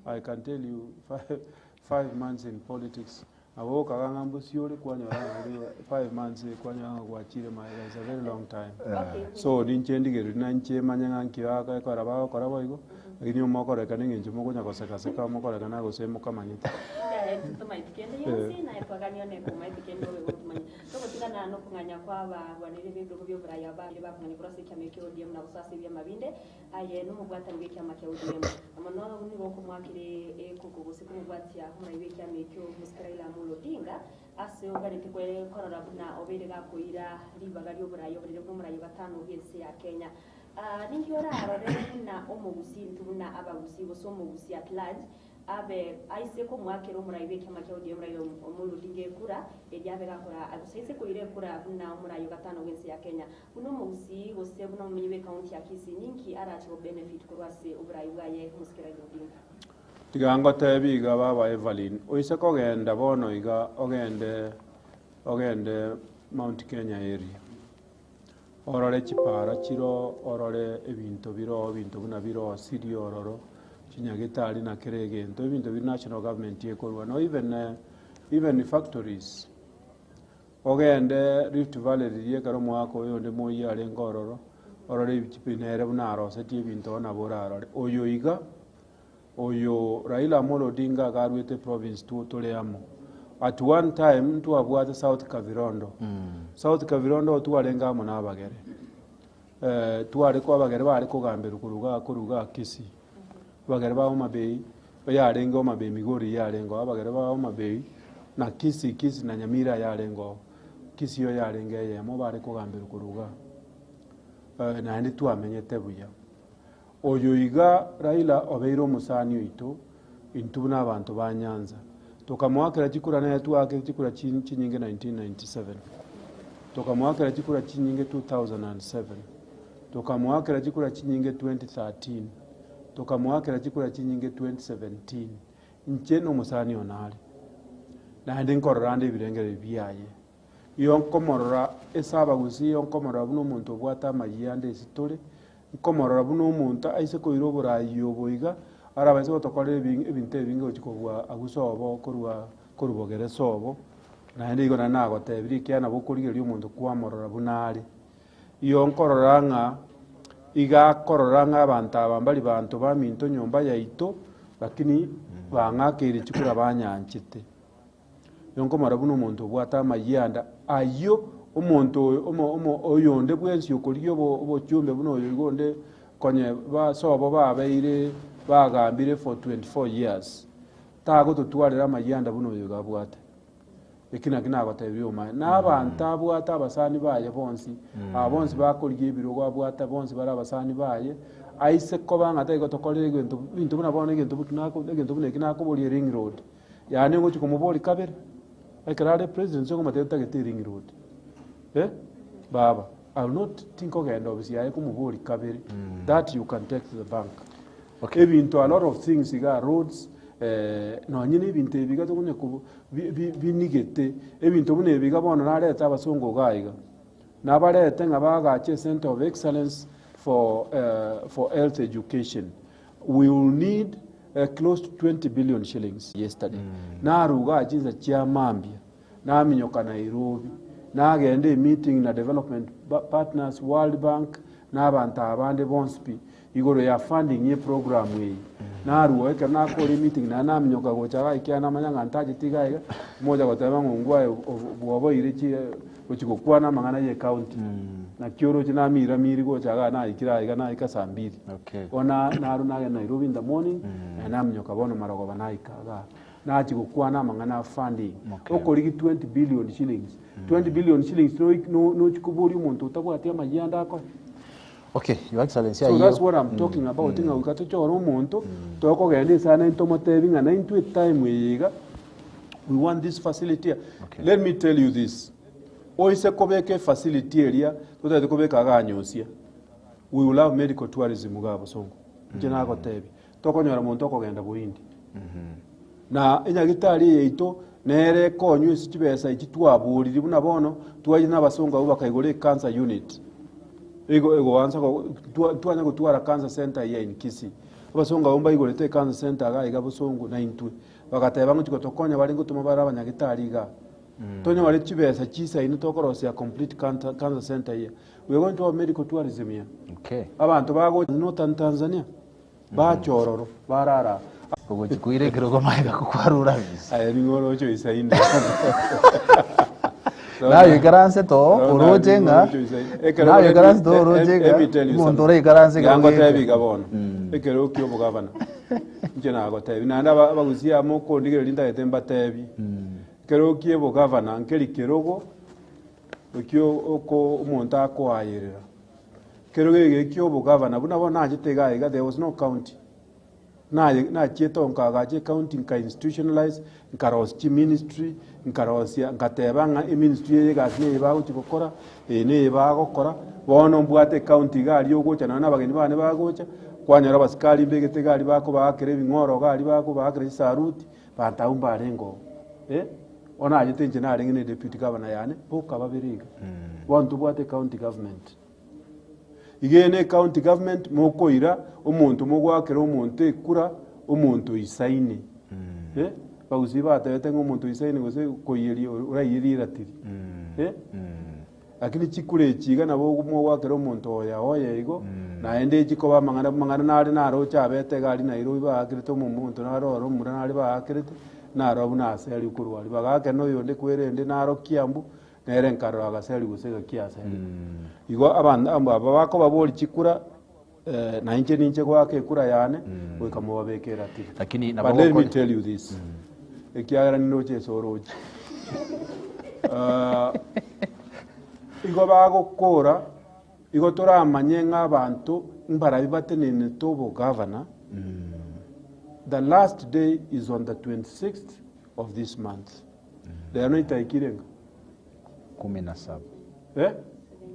I can tell you 5 months in politics, nabo okaga ng'a mbosiore kwanyora ng'a ore 5 months kwanyora ng'a gwachire maega is a very long time. So ninche ndigereri na inche manye ng'a nki ekero bagokora boigo, lakini omokorekana eng'encho mokonya gosekaseka mokorekana gose mokamanyete. Tomaeti kende yonsi naye twagania one komaeti kende obe gotumanya togotigana nokong'anya kwa abarwaneri b'ebirogo bia oborai aba bakong'anya korwa ase ekiama ekio ODM na gosoa ase ebiama binde aye nomobwatani bw'ekiama kia ODM amo no nigo okomoakera ekoko gose komobwatia omorai bw'ekiama ekio Mosike Raila Amolo Odinga ase oganete korora buna obeire gakoira ribaga ri'oborai oborere buna omorai ogatano bw'ense ya Kenya. Ninki orarore buna omogusi intwe buna abagusi gose omogusi at large abe aise komoakera omorai bw'ekiama kia ODM Raila Amolo Odinga ekura eria abe gakora gose aise koira ekura buna omorai ogatano bw'ense ya Kenya buna omogusi gose buna omomenyi bw'ecounty ya Kisii ninki arache gobenefit korwa ase oborai bwaye Mosike Raila Odinga. Tiga ngotebi iga baba Evelyn, oise kogenda bono iga ogende ogende Mount Kenya area, orore chipara chiroo orore ebinto biroo ebinto buna birosirie ororo, chinyagetari na kera egento, ebinto biri national government ekorwa no even even factories. Ogende Rift Valley riria ekero omwaka oyo onde moyio arenge ororo, orore ebichipi nere buna arosetie ebinto oo nabo orarore. Oyo iga, oyo Raila Amolo Odinga iga arwete eprovince two tore amo. At one time ntwabwate South Kavirondo, South Kavirondo oo twarenge amo na abagere, tware ko abagere bare kogamberwa korwa igaa korwa igaa Kisii. Abagere ba Homa Bay, oyarenge Homa Bay Migori yarenge oo, abagere ba Homa Bay na Kisii Kisii na Nyamira yarenge oo, Kisii oyo yarenge eyemo bare kogamberwa korwa igaa. Naende twamenyete buya. Oyo iga Raila obeire omosani oito, intwe buna abanto ba Nyanza. Tokamoakera chikura nere twaakire chikura chinyinge 1997, tokamoakera chikura chinyinge 2007. Tokamoakera chikura chinyinge 2013, tokamoakera chikura chinyinge 2017, inche nomosani one are, naende nkorora ande ebirengererio biaye. Igo nkomorora ase abagusii, igo nkomorora buna omonto obwate amayia ande ase tore, nkomorora buna omonto aise koira oborayi obo iga, arabaise gotokorera ebi ebinto ebinge gochia kobua agwo sobo korwa korwa bogere sobo, naende igo naende nagotebirie ekiagera nabo okorigereria omonto kwamorora buna are. Igo nkorora ng'a iga akorora ng'a abanto aba mbari banto baminto nyomba yaito, lakini bang'akeire chikura banyanchete. Igo nkomorora buna omonto obwate amayianda ayio, omonto oyo omo omo oyonde bwensi okorigia obo obochumbe buna oyo iga onde konye basobo babeire bagambire for 24 years, tagototwarera amayianda buna oyo iga abwate. Eki nakio nagotebirie omaene, na abanto abwate abasani baye bonsi, aba bonsi bakorigia ebirogo abwate bonsi bare abasani baye, aise koba ng'a tari gotokorera egento ebinto buna bono egento bu nako egento buna eki nakoboria ering road, yaani ogochia komoboria kabere, ekero are president nse okomotebia ntagete ering road, eh baba, I will not tinkogenda ofisi yaye komoboria kabere, that you can take to the bank. Okay. Ebinto a lot of things iga roads, nonye na ebinto ebi iga tokonya ko bi- bi- binigete, ebinto buna ebi iga bono narete abasongo iga iga, nabarete ng'a bagache ecenter of excellence for for health education, we will need close to 20 billion shillings yesterday. Narwa igaa chinsa chia mambia, naminyoka Nairobi, nagenda emeeting na development partners, World Bank, na abanto abande bonsi pi, igoro ya funding ye program eye. Narwa ekero nakora emeeting naende naminyoka gocha igaa ekiagera namanya ng'a ntacheti iga iga, mocha goteba ng'a ongwae bwoboire chi gochi gokwana amang'ana ya ecounty. Naki oroche namira miri gocha igaa naikire aiga naika saa mbili. Okay. Bono na narwa nagenda Nairobi in the morning, naende naminyoka bono marogoba naika igaa. Nachia gokwana amang'ana a funding, Okay. okorigi 20 billion shillings. 20 billion shillings noi- no- nochi koboria omonto otabwati amayia ande akoe. Okay, Your Excellency, So ayio- that's what I'm talking about ng'a goika tochore omonto tokogenda esana intwe tomotebi ng'a naintwe etime eye iga we want this facility here. Okay. Let me tell you this, oise kobeka efacility eria totagete kobeka igaa Nyosia, we will have medical tourism igaa Bosongo. Inche nagotebia, tokonyora monto okogenda Bohindi. Na enyagitari eye yaito nere ekonywa ase chibesa echi twaboriri buna bono twaire na abasongo abwo bakaigora ecancer unit. Igo egoansa go twa twanya gotwara cancer center here in Kisii. Abasongo abwo mbaigorete ecancer center iga iga bosongo na intwe. Bagateba ngochia gotokonya bare ngotoma bare abanyagitari igaa. Tonyore chibesa chisaine tokorosia complete cancer cancer center here. We are going to have medical tourism here. Okay. Abanto bagocha Northern Tanzania, bacha ororo, barara aa. Ogochi koira ekerogo magega kokwarure abisi. Aye nigo oroche oisaine. Naye oikaranse too oroche ng'a naye oikaranse too oroche ng'a omonto oraikaranse ekero ekero ngotebi iga bono ekero kia obogavana inche nagotebi naende aba- abagusia amo okondigereria ntagete mbatebi ekero kia obogavana nkeri kerogo ekio oko omonto akoayerera kero gege kia obogavana buna bono nachete iga iga there was no county Naye nachiete oo nkaagacha ecounty nka institutionalize, nkarosia chiministry, nkarosia nkateba ng'a eministry eye egasi neye bagochi gokora, eye neye bagokora, bono mbwate ecounty iga aria ogocha nonye na abageni bane bagocha, kwanyora abasikari mbegete iga aria bakobaakera ebing'oro iga aria bakobaakera chisaruti, banto abwo mbarenge oo eh. Bono nachete inche narenge na edeputy governor yane, boka babere iga. Bono tobwate ecounty government. Iga eye ne county government mokoira omonto mogoakera omonto ekura omonto oisaine eh bagusii batebete ng'a omonto oisaine gose koiyeria oraiyerie eratiri eh lakini chikura echi iga nabo mogoakera omonto oya oye igo naende chikoba amang'ana amang'ana nare naroche abete iga aria Nairobi baakerete omonto nare oro omomura nare baakerete naro buna ase aria korwa aria bagaakera na oyonde kwerende naro Kiambu Nere nkarora agaseri gose gaki aserigwe. Igo abanto aba bakobaboria chikura, eh, na inche ninche goaka ekura yane, goika mobabeke eratiri. Lakini nabo But let me gokore- tell you this, ekiagera nindoche ase oroche. Ah, igo bagokora, igo toramanye ng'a abanto mbarabi batenenete obogavana, the last day is on the 26th of this month. Rero noitaikire ng'a? Kumi na saba. Eh?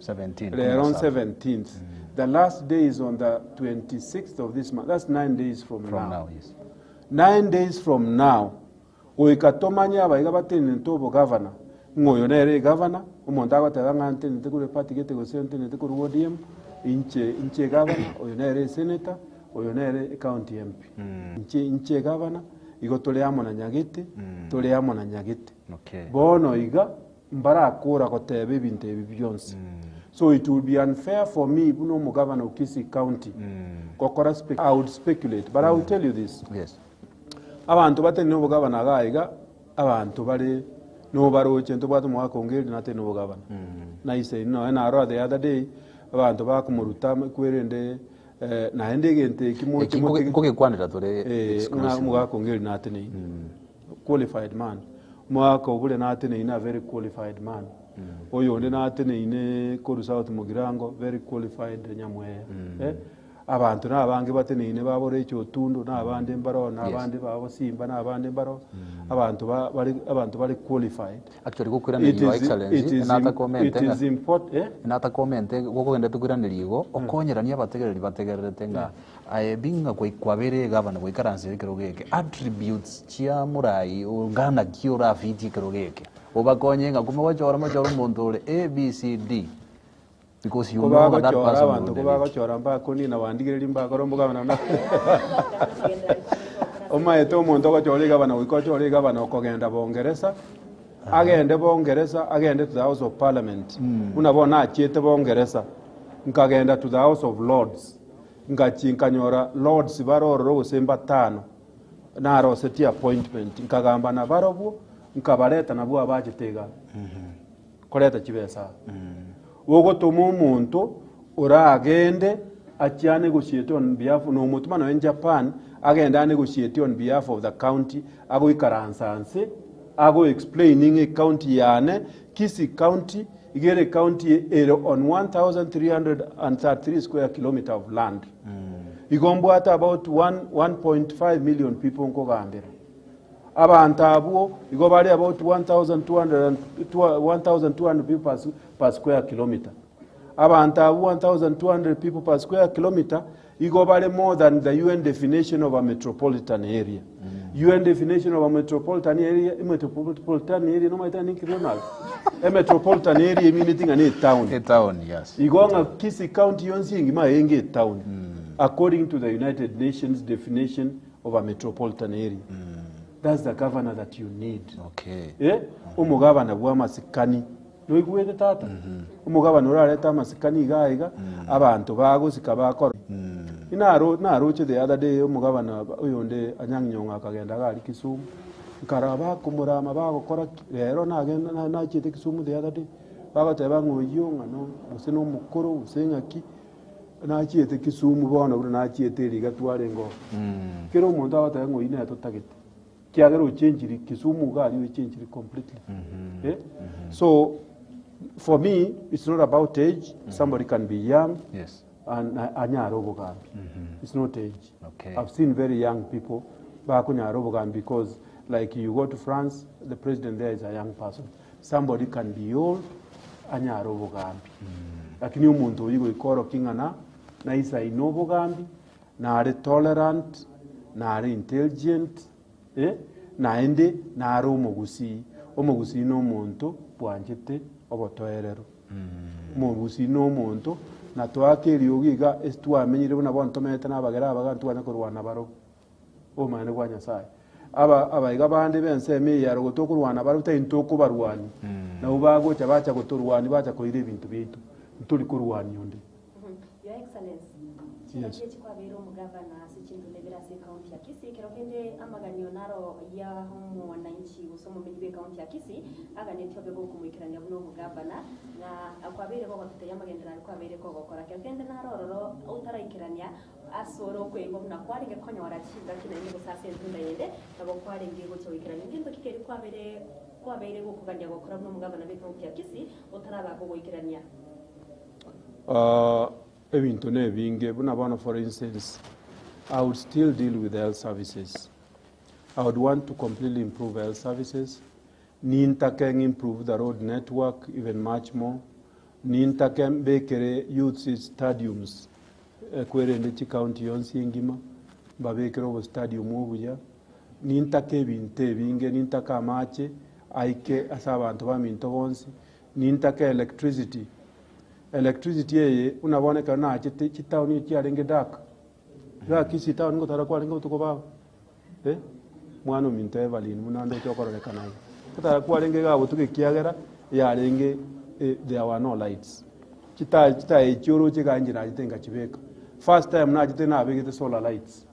17. Rero kumi na saba. 17th. The last day is on the 26th of this month. That's nine days from, From now. now, yes. Nine days from now goika tomanye abaiga batenenete obogavana ng'a oyo nere egavana omonto agoteba ng'a ntenenete korwa eparty gete gose ntenenete korwa ODM inche inche egavana oyo nere esenator oyo nere ecounty MP inche inche egavana Igo tore amo na Nyagete, tore amo na Nyagete. Okay. Bono iga mbarakora goteba ebinto ebi bionsi. So it will be unfair for me buna omogavana o Kisii County gokora spe I would speculate but I will tell you this. Yes. Abanto batenene obogavana iga iga, abanto bare nobaroche ntobwate omogaka onge eri natenene obogavana. Naise nonya narora the other day, abanto bakomoruta kwerende Eh, naende egento eki moche Eki nkoge- motige nkogekwanera tore Eh, ng'a exclusive. omogaka onge eri nateneine qualified man omogaka obure nateneine a very qualified man oyo onde nateneine korwa south mugirango very qualified nyamweya eh, abanto na abange bateneine babora eche otundu na abande mbaroo na Yes. abande babo simba na abande mbaroo abanto ba bare abanto bare qualified Actually gokoiraneria It Your is- it Excellency, is enata im- comment it ng'a is import- eh? enata comment gokogenderete koiraneria igo, okonyerania abategereri bategererete ng'a aye being ng'a kwai kwabeire egavana gwaikaransire ekerogo eke, attributes chia morai onga naki orafitie ekerogo eke, obakonye ng'a komogochora mochore omonto ore A, B, C, D because you know ng'a that Kobagochora person will abanto deliver. kobagochora mbakonina bandigereria mbakore omogabana na Omaete omonto ogochora egavana goika ochore egavana okogenda bongeresa agende bongeresa agende to the house of parliament buna bono nachiete bongeresa nkagenda to the house of lords ngachi nkanyora lords bare ororo gose mbatano narosetie appointment nkagamba nabarobwo nkabareta nabwo abachete igaa koreta chibesa aa. Ogotoma omonto oragende achie anegotiate on behalf nomotoma nonya Japan agende anegotiate on behalf of the county agoikaransa nse ago explaining ecounty yane Kisii county iga ere ecounty ere on 1333 square kilometer of land igo mbwate about 1.5 million people nkogambera. Abanto abwo igo bare about 1,200 people per, per square kilometer. Abanto abwo 1,200 people per square kilometer igo bare more than the UN definition of a metropolitan area. UN definition of a metropolitan area, a metropolitan area nomaete ninki Ronald? A metropolitan area emineti ng'a ne etown. Etown, yes. Igo ng'a Kisii County yonsi engima enge etown. According to the United Nations definition of a metropolitan area. That's the governor that you need. Okay. Eh, omogabana bw'amasikani noigwete tata omogabana orarete amasikani iga iga abanto bagosika bakora Inaro naroche the other day omogabana oyonde Anyang' Nyong'o akagenda iga aria Kisumu nkara bakomorama bagokora ki rero nagenda na nachiete Kisumu the other day bagoteba ng'a oyio ng'a no gose na omokoro gose ng'aki Nachiete Kisumu bono buna nachiete eriga twarenge oo. Kera omonto agoteba ng'a oyio nere totagete. Kiagera ochenchiri Kisumu iga aria ochenchiri completely. Eh? So for me it's not about age, somebody can be young Yes. and anyare obogambi. It's not age. Okay. I've seen very young people bakonyara obogambi because like you go to France, the president there is a young person. Somebody can be old anyare obogambi. Lakini omonto oyio goika orokie ng'a na naisaine obogambi, nare tolerant, nare intelligent, eh, naende nare omogusii. Omogusii na omonto bwanchete obotoereru. Omogusii na omonto na toake eriogi iga ase twamenyire buna bono tomenyete na abagere abaga ntwanya korwana barobwo. Obomanene bwa Nyasae. Aba abaiga bande b'ensemo eye ya rogoro tokorwana barabwo tari ntokobarwania, nabwo bagocha bacha gotorwania bacha koira ebinto biaito, ntori korwania onde. Your Excellency, chingaki echi kwabeire omogavana ase chintunda ibere ase ecounty ya Kisii, ekero kende amaganio naro ya omwananchi gose omomenyi bw'ecounty ya Kisii aganetie obe gokomoikerania buna omogavana, na kwabeire gogoteteria amagenderero aria kwabeire kogokora. Ekero kende naro ororo otaraikerania Asore okoigwa buna kwarenge konyora chingaki naende gose ase entunda yende, nabo kwarenge gochia goikerania. Ngento ki keria kwabeire kwabeire gokogania gokora buna omogabana bw'ekaunti ya Kisii otaraba kogoikerania? Ebinto nebinge, buna bono for instance, I would still deal with health services. I would want to completely improve health services, nintake ng'improve the road network even much more, nintake mbekere youths stadiums Ekwerende chikaunti yonsi engima, mbabekere obostadium obuya, nintake ebinto ebinge, nintake amache aike ase abanto baminto bonsi, nintake electricity. Electricity eye buna bono ekero nachete chitaoni echi chiarenge dark, iga Kisii town ngotara kwarenge botuko baba eh, mwana ominto Evelyn buna ndoche okororekana iga, ngotara kwarenge iga botuko ekiagera yarenge there were no lights. Chitayi chitayi echio oroche iga inche nachete nkachibeka. First time nachete nabegete solar lights,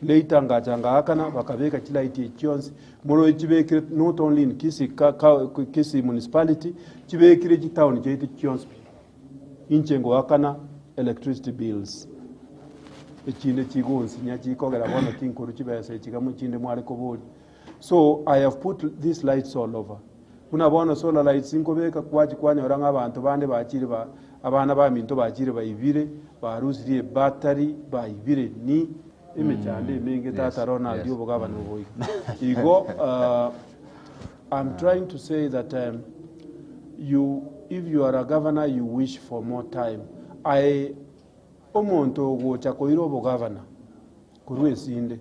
later ngacha ngaakana bakabeka chilight echi chionsi, moroche chibekire not only in Kisii ka ka Kisii municipality, chibekire chitown chiaito chionsi pi. Inche ngoakana electricity bills, echinde chigonsinya chikogera bono tinkorwa chibesa echi iga chinde mware koboria. So I have put these lights all over. Buna bono solar lights nkobeka kwachi kwanyora ng'a abanto bande bachire ba abana baminto bachire baibire, barusirie ebattery, baibire ni emechando emenge tata Yes, Ronald yes. obogabane obo iga. Igo uh, I'm trying to say that um, you if you are a governor you wish for more time. I omonto ogocha koira obogavana korwa esinde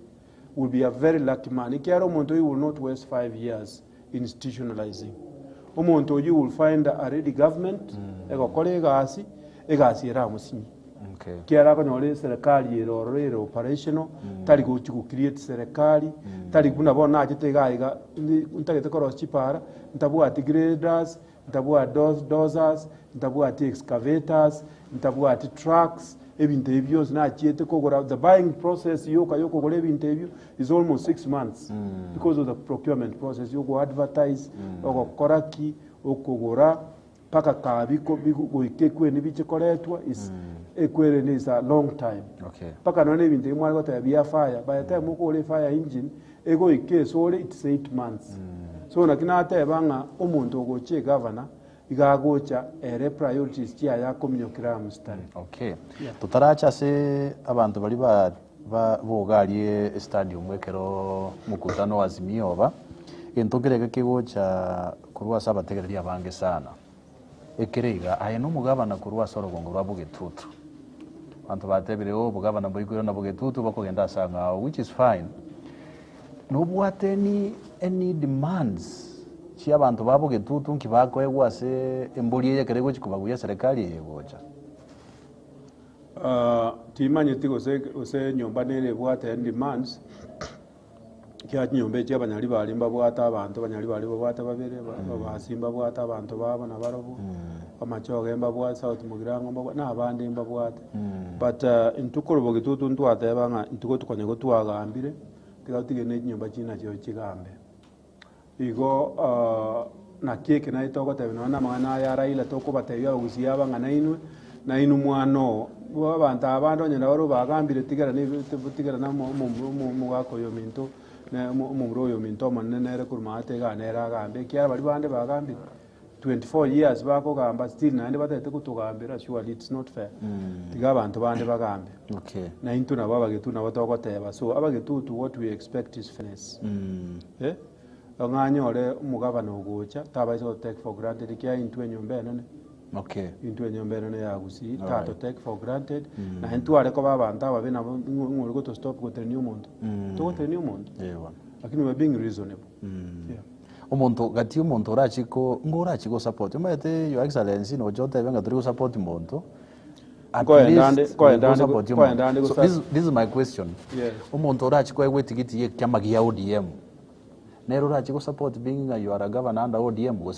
will be a very lucky man ekiagera omonto oyio will not waste 5 years institutionalizing. Omonto oyio will find a ready government egokora egasi, egasi eramosinye. Okay. Ekiagera akonyora eserekari ere ororo ere operational, tari gochi go create serikali, tari buna bono nachete iga iga, ndi ntagete korosia chipara, ntabwati graders, Ntabwati dozers, ntabwati excavators, ntabwati trucks, ebinto ebi bionsi nachiete kogora, the buying process yoka yokogora ebinto ebio is almost 6 months because of the procurement process yogo advertise, ogokora ki, okogora mpaka kaa biko bigo goika ekwene biche koretwa is ekwerende is a long time. Okay. Mpaka nonye na ebinto ebi mware goteba bia fire, by the time okogora efire engine, Egoika esore it's 8 months. So naki nateba ng'a omonto ogocha egavana iga agocha ere priorities chiaye akominyokera amstare. Okay. Totaracha ase abanto baria ba ba boga aria estadium ekero mokutano wa Azimio oba, egento nkere iga kegocha korwa ase abategereri abange sana, ekere iga, aye na omogabana korwa ase orogongo rwa Bogetutu. Abanto batebire oh obogabana mboikwire na Bogetutu bokogenda ase ang'ao which is fine. Nobwate any any demands chia abanto ba Bogetutu nki bakoegwa ase embori eye ekero egochi kobaguia eserekari eye egocha? Timanyeti gose gose enyomba nere ebwate any demands, ekiagera chinyomba echi abanyari baria mbabwate abanto, abanyari baria babwate babere, ababasi mbabwate abanto babo nabarobwo, amachoge mbabwate, South Mugirango mbabwate, na abande mbabwate. But intwe korwa bogitutu ntwateba ng'a intwe gotukonya gotwagambire, tiga totige na echinyomba chiria nachio chigambe. Igo naki eke naye togotebia nonya namang'ana aya Raila tokobatebia abagusii aba ng'a nainwe, nainwe mwana oo. Igo abanto aba bande onye nabo bagambire tigera tigera na omogaka oyo ominto na omomura oyo ominto omonene nere korwa maate igaa nere agambe ekiagera baria bande bagambire 24 years bakogamba still naende batagete gotogambera surely it's not fair. Tiga abanto bande bagambe. Okay. Na intwe nabo abagetutu nabo togoteba so abagetutu what we expect is fairness. Eh, ng'a anyore omogabana ogocha tabaisa go take for granted ekiagera intwe enyomba enene. Okay. Intwe enyomba enene ya Gusii Alright. tato take for granted naende ntware koba abanto ababe nabo ng'o ng'o ore goto stop gotenenia omonto. Togotenenia omonto. Eh bono. Lakini we are being reasonable. Yeah. Omonto gati omonto orachi ko ng'o orachi go support omanyete your excellency nocha otebe ng'a tori go support monto at Nkoenda ande- least nkoenda go ande- support nkoenda ande omonto. So gosa- this, this is my question. Yes. Omonto orachi koegwa etigiti ya ekiama gia ODM nere orachi go support being ng'a you are a governor under ODM gose.